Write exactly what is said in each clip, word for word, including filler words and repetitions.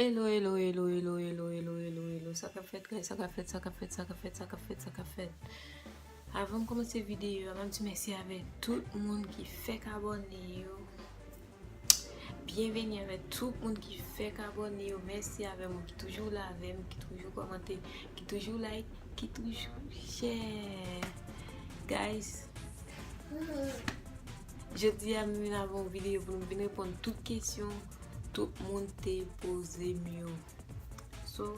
Hello, hello, hello, hello, hello, hello, hello, hello. Sa k ap fèt, guys? Sa k ap fèt, sa k ap fèt, sa k ap fèt, sa k ap fèt, sa k ap fèt? Avan m kòmanse videyo a, m ap di mèsi avèk tout moun ki fèk abòne yo. Byenveni avèk tout moun ki fèk abòne yo. Mèsi avèk moun ki toujou la avè m, ki toujou kòmante, ki toujou like, ki toujou share. Guys, jodi a m vin avèk yon videyo pou m vin reponn tout kesyon tout moun te poze m yo. So,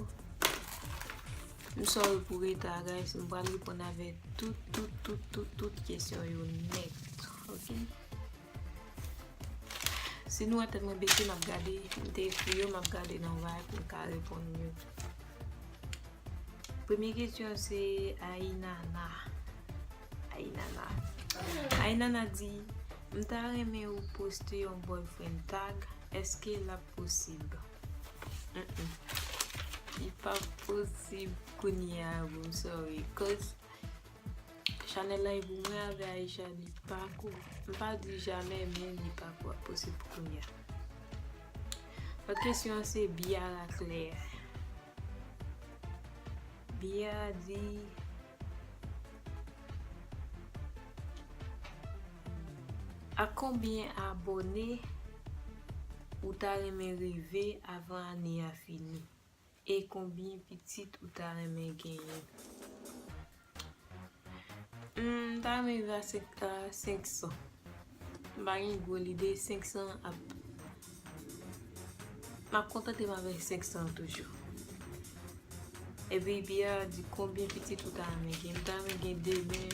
m sorry pou reta, guys. M pral reponn avèk tout, tout, tout, tout, tout kesyon yo nèt. Ok? Si nou wè tèt mwen bese, m ap gade, m te ekri yo, m ap gade nan vay pou m ka reponn yo. Premye kesyon se Ainana. Ainana. Ainana di, "M ta renmen ou poste yon boyfriend tag, èske l ap posib?" Mm-mm. Li pa posib kounye a, boo, sorry. Cause chanèl la e pou mwen avè Aisha, li pa ko-, m pa di jamè, men li pa ko-, posib pou kounye a. Lòt kesyon an se Biara Claire. Biara di, a konbyen abòne ou ta renmen rive avan ane a fini? E konbyen pitit ou ta renmen genyen? Hmm, m ta renmen rive a senk, a senk san. M pa gen gwo lide, senk san ap, m ap kontante m avèk senk san toujou. Epi Biara di, konbyen pitit ou ta renmen gen? M ta renmen gen de, men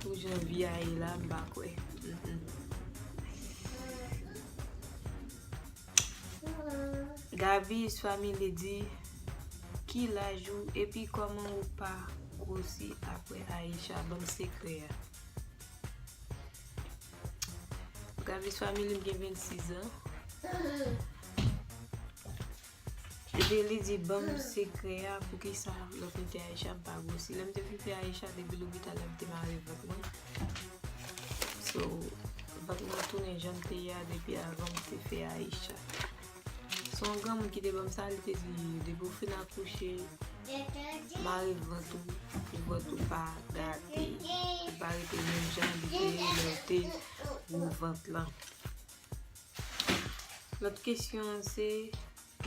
pou jan vi a ye la, m pa kwè. Mm-mm. Gavis Family di, ki laj ou epi kòman ou pa gwosi apre Aisha? Ban m sekrè a. Gavis Family, m gen vennsis an. Epi li di, ban m sekrè a, poukisa lè m te Aisha m pa gwosi. Lè m te fin fè Aisha, depi lopital la m te mare vant mwen. So, vant mwen tounen jan l te ye a depi avan m te fè Aisha. Se yon granmoun ki te ban m sa, li te di, depi w fin akouche, mare vant ou, pou vant ou pa gate, pou pa rete menm jan li te ye lè w te gwo vant lan. Lòt kesyon an se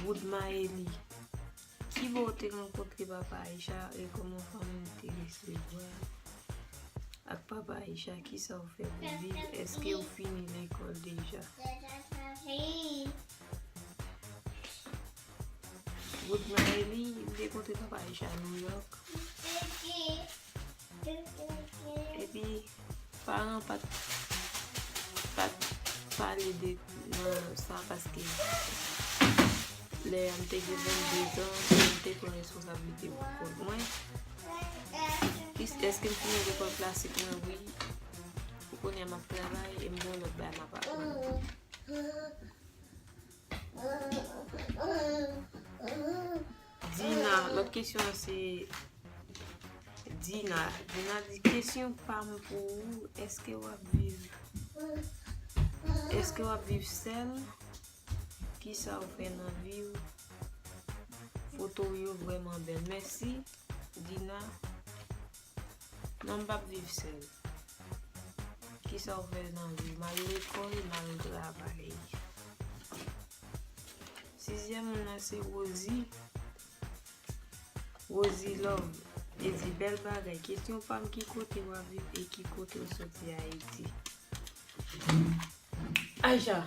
Wood Maëlie. Ki bò w te rankontre papa Aisha e kòman fanmi w te resevwa l? Ak papa Aisha, kisa w fè pou viv? Èske w fini lekòl deja? Wood Maëlie, m te kontre papa Aisha New York. Epi, paran pa t, pa t pale de, nan sa, paske lè a m te gen vennde zan, m te pran responsablite pou kont mwen. Pis, èske m fini lekòl klasik mwen? Wi. Pou kounye a, m ap travay e m gen yon lòt bagay m ap aprann. Dina, lòt kesyon an se Dina. Dina di, kesyon pa m pou ou, èske w ap viv, èske w ap viv sèl? Kisa w fè nan vi w? Foto w yo vrèman bèl. Mèsi, Dina. Non, m p ap viv sèl. Kisa w fè nan vi w? M al lekòl, m al travay. Sizyèm moun nan se Rosie. Rosie Love. Li di, bèl bagay. Kesyon pa m, ki kote w ap viv e ki kote w soti Ayiti? Aisha.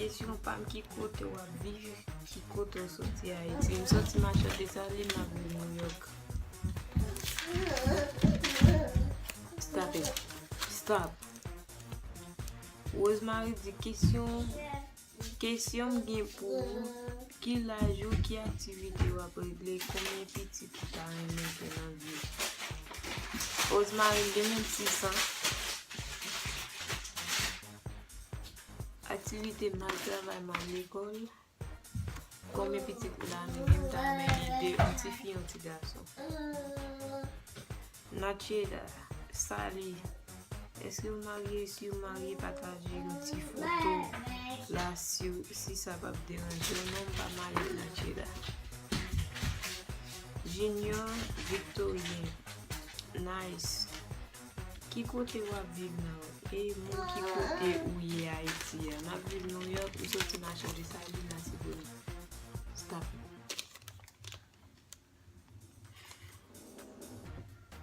Kesyon pa m, ki kote w ap viv, ki kote w soti Ayiti? M soti Machann Desalin, m ap viv New York. Stop it. Stop. Rosemary di, kesyon, kesyon m gen pou ou, ki laj ou, ki aktivite w ap regle, konbyen pitit ou ta renmen gen nan vi w? Rosemary, m gen vennsis an. Aktivite m, m al travay, m al lekòl. Konbyen pitit m ta renmen gen? M ta renmen gen de, yon ti fi, yon ti gason. Nacheda, Sally, Èske w marye? Si w marye, pataje yon ti foto la si, si sa p ap deranje w. Non, m pa marye, Najeda. Junior Victorien. Nice. Ki kote w ap viv nan? E moun ki kote ou ye Ayiti a? M ap viv Nouyòk, m soti nan Chanje Salin, Latibonit. Stop.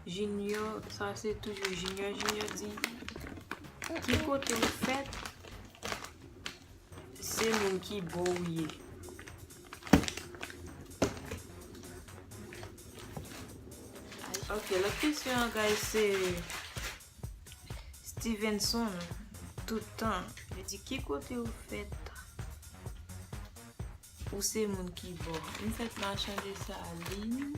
Junior, sa se toujou Junior. Junior di, ki kote w fèt? Se moun ki bò w ye. Ok, lòt kesyon an, guys, se Stevenson, tout tan. Li di, ki kote w fèt? Ou se moun ki bò? M fèt Machan Desalin.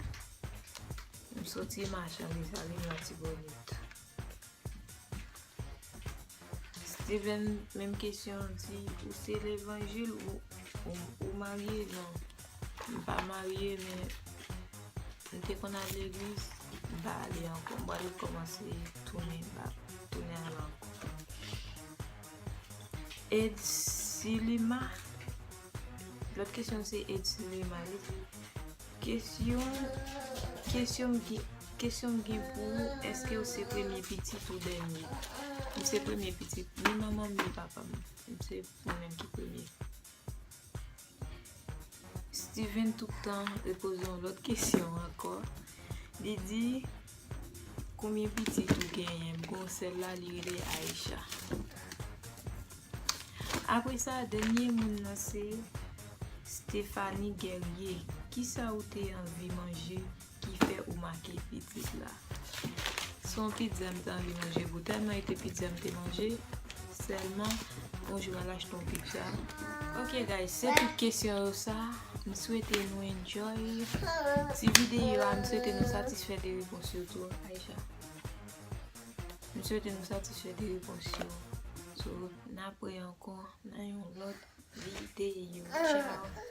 M soti Machan Desalin, Latibonit. Steven, menm kesyon, di, ou se levanjil, ou, ou, ou marye? Non, m pa marye, men m te konn al legliz, m pa ale ankò. M pral kòmanse tounen, m pa tounen al ankò. Edsilima, lòt kesyon se Edsilima, li di, kesyon, kesyon m gen, kesyon m gen pou ou, èske w se premye pitit ou dènye? M se premye pitit, ni manman m, ni papa m. M se mwen menm ki premye. Steven tout tan repoze yon lòt kesyon ankò. Li di, konbyen pitit ou genyen? M gen yon sèl la, li rele Aisha. Apre sa, dènye moun nan se Stephanie Guerrier. Kisa ou te anvi manje ki fè ou make pitit la? Se yon pizza m te anvi manje pou tèlman e te pizza m te manje. Sèlman, yon jou m al achte yon pizza. Ok, guys, se tout kesyon yo sa. M swete nou enjoy ti videyo a. M swete nou satisfè de repons yo tou, Aisha. M swete nou satisfè de repons yo. So, n ap wè ankò nan yon lòt videyo. Tchao.